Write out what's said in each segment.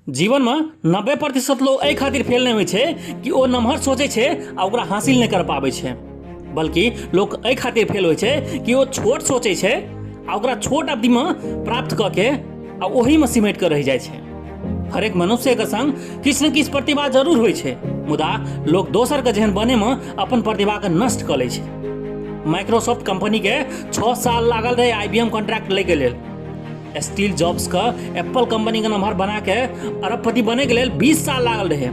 जीवनमे 90% लोक एहि खातिर फेल नहि होइ छै कि ओ नमहर सोचै छै आ ओकरा हासिल नहि कर पाबै छै, बल्कि लोक एहि खातिर फेल होइ छै कि ओ छोट सोचै छै आ ओकरा छोट अवधिमे प्राप्त कऽ के आ ओहीमे सिमटि कऽ रहि जाइ छै। हरेक मनुष्यके संग किछु ने किछु प्रतिभा जरूर होइ छै, मुदा लोक दोसरके जेहन बनैमे अपन प्रतिभाके नष्ट कऽ लै छै। माइक्रोसॉफ्ट कंपनीके 6 साल लागल रहै IBM contract लैके लेल। स्टीव जॉब्स के एप्पल कंपनी के नमहर बना के अरबपति बने के लेल 20 साल लागल रहे।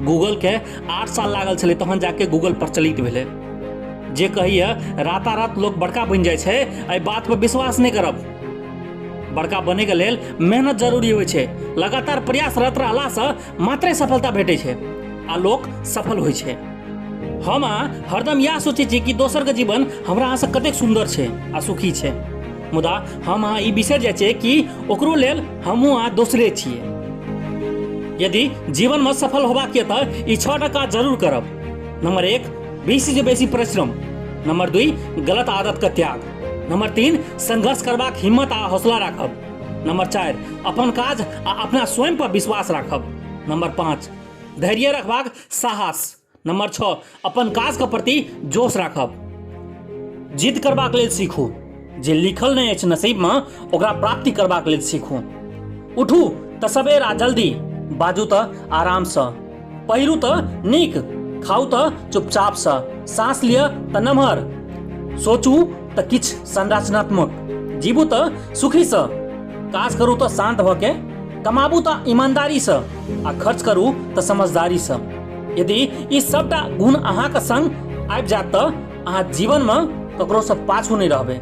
गूगल के 8 साल लागल छलै तहन जाके गूगल प्रचलित भेलै। जे कहिए रातारात लोक बड़का बनि जाइ छै, एहि बात पर विश्वास नहि करब। बड़का बने के लेल मेहनत जरूरी होइ छै, लगातार प्रयासरत रहलासँ मात्रे सफलता भेटै छै आ लोक सफल होइ छै। हम अहाँ हरदम इएह सोचै छी कि दोसरके जीवन हमरा अहाँसँ कतेक सुन्दर छै आ सुखी छै, मुदा हम अहाँ ई बिसरि जाइ छियै कि ओकरो लेल हमहूँ अहाँ दोसरे छियै। यदि जीवनमे सफल होबाक यऽ तऽ ई 6टा काज जरूर करब। नंबर 1, बेसीसँ बेसी परिश्रम। नंबर 2, गलत आदतके त्याग। नंबर 3, संघर्ष करबाक हिम्मत आ हौसला राखब। नंबर 4, अपन काज आ अपना स्वयं पर विश्वास राखब। नंबर 5, धैर्य रखबाक साहस। नंबर 6, अपन काजके प्रति जोश राखब। जिद करबाक लेल सीखू, जे लिखल नहि अछि नसीबमे ओकरा प्राप्ति करबाक लेल सीखू। उठू तऽ सबेर आ जल्दी, बाजू तऽ आरामसँ, पहिरू तऽ नीक, खाउ तऽ चुपचापसँ, साँस लिअ तऽ नमहर, सोचू तऽ किछु संरचनात्मक, जीबू तऽ सुखीसँ, काज करू तऽ शान्त भऽ के, कमाबू तऽ ईमानदारीसँ आ खर्च करू तऽ समझदारीसँ। यदि ई सबटा गुण अहाँके संग आबि जायत तऽ अहाँ जीवनमे ककरोसँ पाछू नहि रहबै।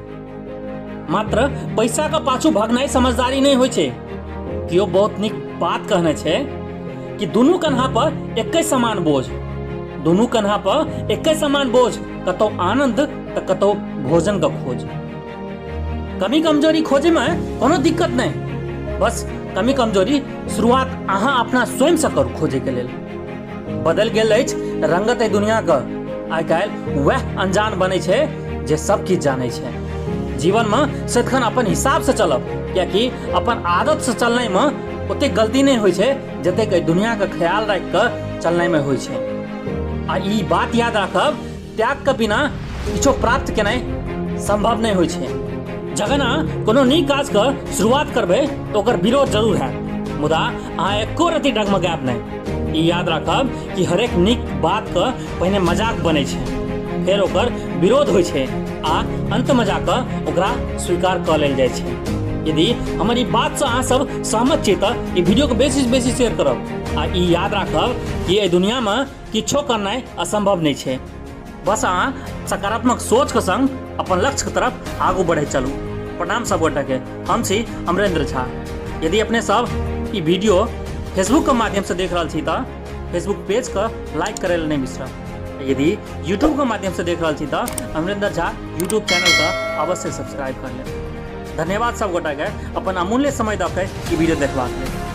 मात्र पैसाके पाछू भगनाइ समझदारी नहि होइ छै। केओ बहुत नीक बात कहने छै कि दुनू कन्हा पर एके समान बोझ, दुनू कन्हा पर एके समान बोझ, कतौ आनंद तऽ कतौ भोजन के खोज। कमी कमजोरी खोजे में कोनो दिक्कत नहीं, बस कमी कमजोरी शुरुआत अहाँ अपना स्वयं से करू खोजे के लेल। बदल गेल अछि रंगत एहि दुनिया के, आइ काल्हि वएह अनजान बनै छै जे सब किछु जानै छै। जीवन में सदिखन अपन हिसाब से चलब, कियाकि अपन आदत से चलनाइ में ओतेक गलती नहीं होइ छै जतेक एहि दुनिया के ख्याल राखि कऽ चलनाइ में होइ छै। आ ई बात याद राखब, त्याग के बिना किछो प्राप्त केनाइ संभव नहि होइ छै। जखन अहाँ कोनो नीक काज के शुरुआत करबै तऽ ओकर विरोध जरूर हैत, मुदा अहाँ एको रति डगमगायब नहि। ई याद राखब कि हरेक नीक बात के पहिने मजाक बनै छै, फेर ओकर विरोध होइ छै आ अंत मे जाकऽ ओकरा स्वीकार कऽ लेल जाइ छै। यदि हमर ई बातसँ अहाँ सब सहमत छी तऽ ई वीडियो के बेसी सँ बेसी शेयर करब आ ई याद राखब कि एहि दुनियामे किछो करनाइ असंभव नहि छै। बस अहाँ सकारात्मक सोच के संग अपन लक्ष्य के तरफ आगू बढ़ैत चलू। प्रणाम सब गोटा के, हम छी अमरेंद्र झा। यदि अपने सब ई वीडियो फेसबुक के माध्यम से देख रहल छी तऽ फेसबुक पेज के लाइक करे लेल नहि बिसरब। यदि यूट्यूब के माध्यम से देख रहल छी तऽ अमरेंद्र झा यूट्यूब चैनल के अवश्य सब्सक्राइब कर लेब। धन्यवाद सब गोटा के अपन अमूल्य समय दऽ के ई वीडियो देखबाक लेल।